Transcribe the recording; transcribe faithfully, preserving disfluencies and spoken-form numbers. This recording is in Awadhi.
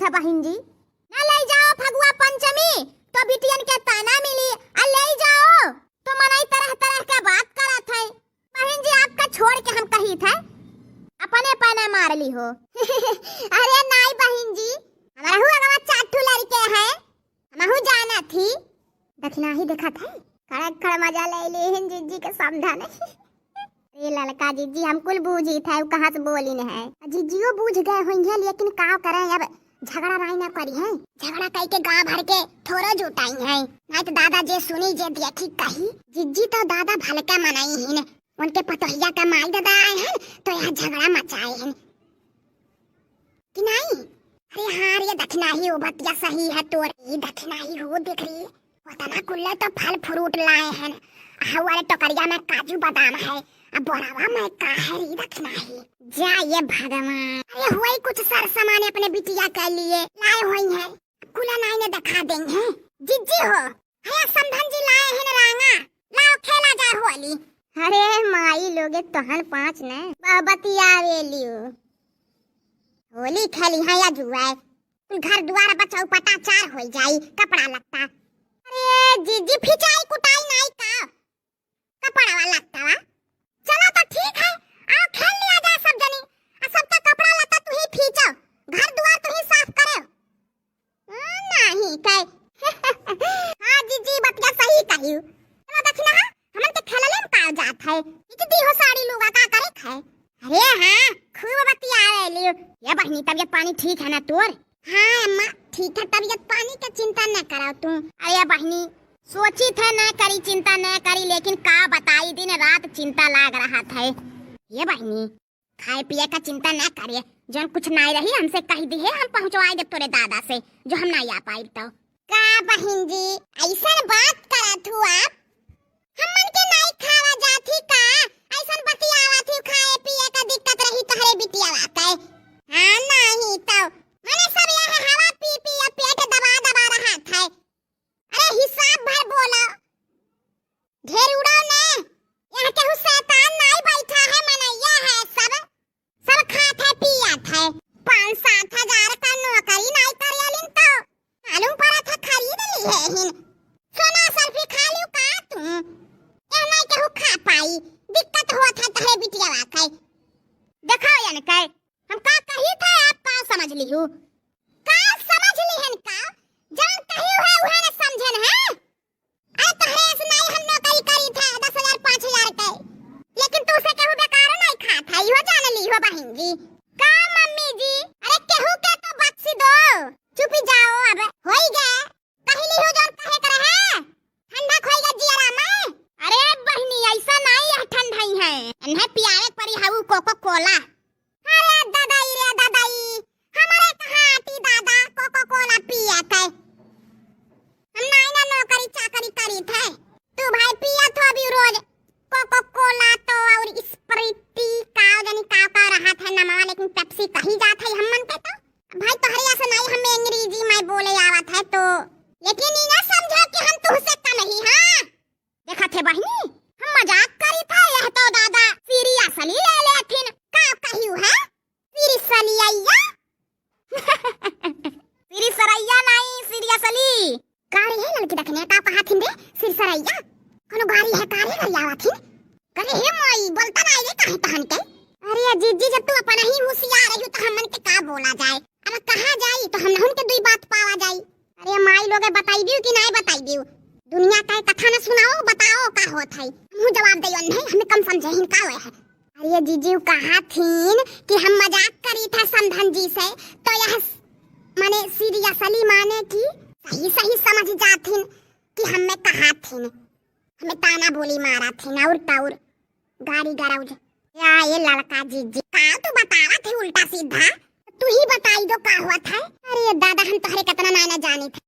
था बहिन जी, ना लइ जाओ फगुआ पंचमी, तो बिटियन के ताना मिली, आ लइ जाओ, तो मनई तरह तरह के बात करत है। बहिन जी, आपका छोड़ के हम कही थे, अपने पना मार ली हो। अरे नाई बहिन जी, हमरहू अगवा चार ठू लड़के हैं, हमहू जाना थी। दखिनाही देखत है, खड़ा खड़ा मजा ले ली हिन जिज्जी के समधन। अरे ललका जिज्जी, हम कुल बूझी थे, उ कहाँ से बोलिन है। जिज्जियो बूझ गए होइहैं, लेकिन का करें, अब झगड़ा नाई ना करिहैं। झगड़ा कइ के गाँव भर के थोरो जुटाइहैं, नाई तो दादा जे सुनी जे देखी कही, जिज्जी तो दादा भलका मनई हिन, उनके पतोहिया का माई दादा आए हैं तो यहाँ झगड़ा मचाए हैं कि नाई? अरे हाँ रे दखिनाही, वो बतिया सही है तोर। ई दखिनाही हो देख रे, ओतना कुल्ले तो फल फ्रूट लाए हैं, हऊ वाले टोकरिया में काजू बादाम है, अब बोरावा में का है रे दखिनाही? जा ये भगवान, अरे होई कुछ सर सामान अपने बिटिया के लिए लाए होइहैं, कुला नाई ने दिखा देइहैं। जिज्जी हो, है समधन जी लाए हैं रांगा, लाओ खेला जाए होली। अरे माई लोगे तोहन पाँच ने ब-, बतियावे लियो। होली खेलिहैं या जुआए, कुल घर दुआर बचाऊ पटाचार होई जाई, कपड़ा लत्ता। अरे जिज्जी फिचाई कुटाई नाई का, कपड़ा वाला लत्ता वा। चलो तो ठीक है, आओ खेल लिया जाए सब जनी, आ सबका कपड़ा लत्ता तू ही फीचो, घर दुआर तू ही साफ करे। हाँ, नाही कहे। हाँ, जिज्जी, बतिया सही कहियो। चलो, दखिना, हाँ, हमन के खेलले में का जात है? इतनी हो साड़ी लुगा का करे खाए? अरे हाँ, खूब बतिया लियो। ये बहिनी, तबियत पानी ठीक है ना तोर? हाँ अम्मा, ठीक है, तबियत पानी के चिंता न कराओ तू। अरे बहिनी, सोची थे न करी, चिंता न करी, लेकिन का बताई, दिन रात चिंता लाग रहा था। ये बहिनी, खाए पिए का चिंता ना करे, जौन कुछ नाई रही हमसे कहि दिहे, हम पहुँचवाए देब तोरे दादा से, जो हम नाई आ पाइब तो। का बहिन जी, अइसन बात करत हू आप? हमन के नाई खावा जात ही का? अइसन बतियावत हू, खाए पिए का दिक्कत रही तोहरे बिटियावा के। हाँ, नाही तो, मने सब यह हवा पी पी या पेट दबा दबा रहत है। अरे हिसाब भर बोला, ढेर उड़ाओ ने। यहाँ केहू शैतान नाई बैठा है, मनैया है सब। सब खात है, पियत है। पाँच सात हजार का नौकरी नाई करेलिन तो मालूम पड़त है, खरीद ली है हिन। सोना selfie खा लियो का तू? यह नाई केहू खा पाई, दिक्कत होत है तोहरे बिटियावा के। देखाओ यन के, हम का कही थे, आप का समझ लिहू? का समझ लिहन का? जौन कही है उहे न समझन है। अरे तोहरे ऐसे नाई हम नौकरी करी थे दस हजार पाँच हजार के, लेकिन तू से केहू बेकारो नाई खात है, इहो जान ली हो बहिन जी। का मम्मी जी? अरे केहू के तो बख्शी दो। चुपी जाओ, अब होई गए, कही ली हो जौन कहे के रहे। ठंडा खोई गए जियरा में। अरे बहिनी, ऐसा नाई यह ठंडाई है, इन्हें पियावे परी हऊ कोको कोला। अरे ददाई रे ददाई, हमरे कहाँ आटी दादा कोको कोला पियत है। हम नाई ना नौकरी चाकरी करी थे। तू भाई पियत हो अभी रोज कोको कोला तो और स्प्राइट का जनी का का रहत है नमवा, लेकिन पेप्सी कही जात है हमन के तो। भाई तोहरे ऐसे नाई हमें अंग्रेजी में बोले आवत है तो, लेकिन ई ना समझो कि हम तुहसे कम ही, हाँ। देखत है बहिनी, हम मजाक करी थे, यह तो दादा seriously ले लेथिन। का कहियो है? सिरसलिया? सिरसरैया नाई, seriously। का रे है ललकी दखिना, का कहा थिन रे? सिरसरैया? कोनो गाड़ी है का रे, गरियावा थिन? करे हे माई, बोलता नाई रे काहे तहन के? अरे जिज्जी, जब तू अपना ही होशियार रही तो हमन के का बोला जाए? अब कहा जाई तो हम नहुन के दुई बात पावा जाई। अरे माई लोगे, बताई दियो कि नाई बताई दियो? दुनिया का कथा न सुनाओ, बताओ का होत है। हमहू जवाब दे अन्हे, हमें कम समझे हिन का होए है। अरे जिज्जी, उ कहा थिन कि हम मजाक करी थे समधन जी से, तो यह स-, माने seriously माने कि सही सही समझ जाथिन कि हमें कहा थिन, हमें ताना बोली मारा थिन और ताउर गाड़ी गरौज। या ये ललका जिज्जी, का तू बतावा थे उल्टा सीधा? तू ही बताई दो का हुआ था? अरे दादा, हम तोहरे कितना नाई ना जानी थे।